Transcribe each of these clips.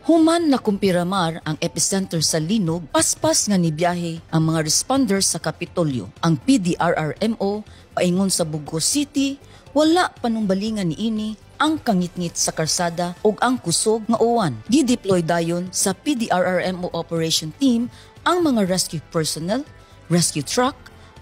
Human nakumpirmar ang epicenter sa linog, paspas nga nibiyahe ang mga responders sa Kapitolyo. Ang PDRRMO paingon sa Bogo City, wala panumbalingan niini ang kangitngit sa karsada ug ang kusog nga uwan. Gideploy dayon sa PDRRMO operation team ang mga rescue personnel, rescue truck,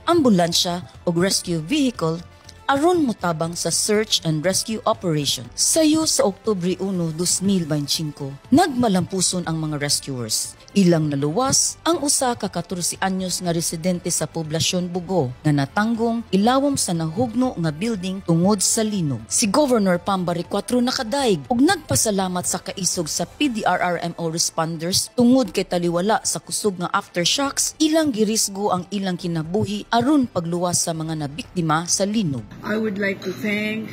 ambulansya ug rescue vehicle aron motabang sa search and rescue operation. Sayo sa Oktubre 1, 2025, nagmalampuson ang mga rescuers. Ilang naluwas ang usa ka 14 anyos nga residente sa poblasyon Bogo nga natanggong ilawom sa nahugno nga building tungod sa linog. Si Governor Pam Baricuatro nakadaig ug nagpasalamat sa kaisog sa PDRRMO responders tungod kay taliwala sa kusog nga aftershocks, ilang girisgo ang ilang kinabuhi aron pagluwas sa mga nabiktima sa linog. I would like to thank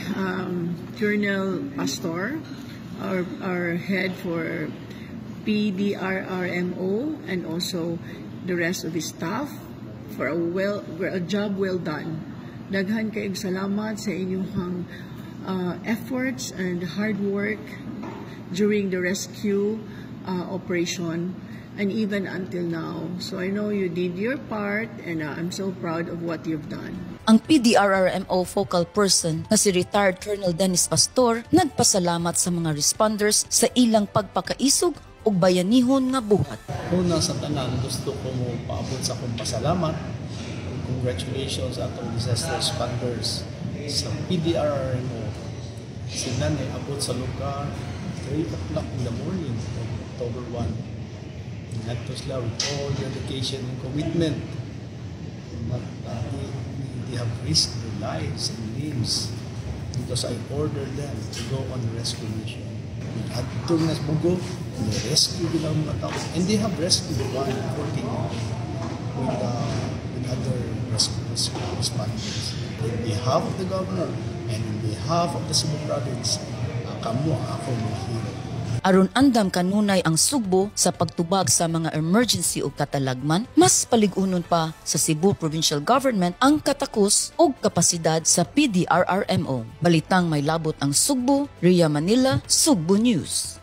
Colonel Pastor, our head for PDRRMO, and also the rest of his staff for a job well done. Daghan kayong salamat sa inyong efforts and hard work during the rescue operation and even until now. So I know you did your part and I'm so proud of what you've done. Ang PDRRMO focal person na si retired Colonel Dennis Pastor nagpasalamat sa mga responders sa ilang pagpakaisog ug bayanihon nga buhat. Una sa tanan, gusto ko mo paabot sa akong pasalamat. Congratulations sa atong disaster responders sa PDRRMO. Sila ni abot sa lugar 3 o'clock in the morning of October 1. Ngadto sila with all dedication and commitment. But they have risked their lives and limbs because I ordered them to go on rescue mission. Adto na sa Bogo, rescue nila ang mga tao. And they have rescued one 14 with other rescue responders. In behalf of the governor and in behalf of the Cebu province, kamo ako mga hero. Aron andam kanunay ang Sugbo sa pagtubag sa mga emergency ug katalagman, mas palig-unon pa sa Cebu Provincial Government ang katakos ug kapasidad sa PDRRMO. Balitang may labot ang Sugbo, Ria Manila, Sugbo News.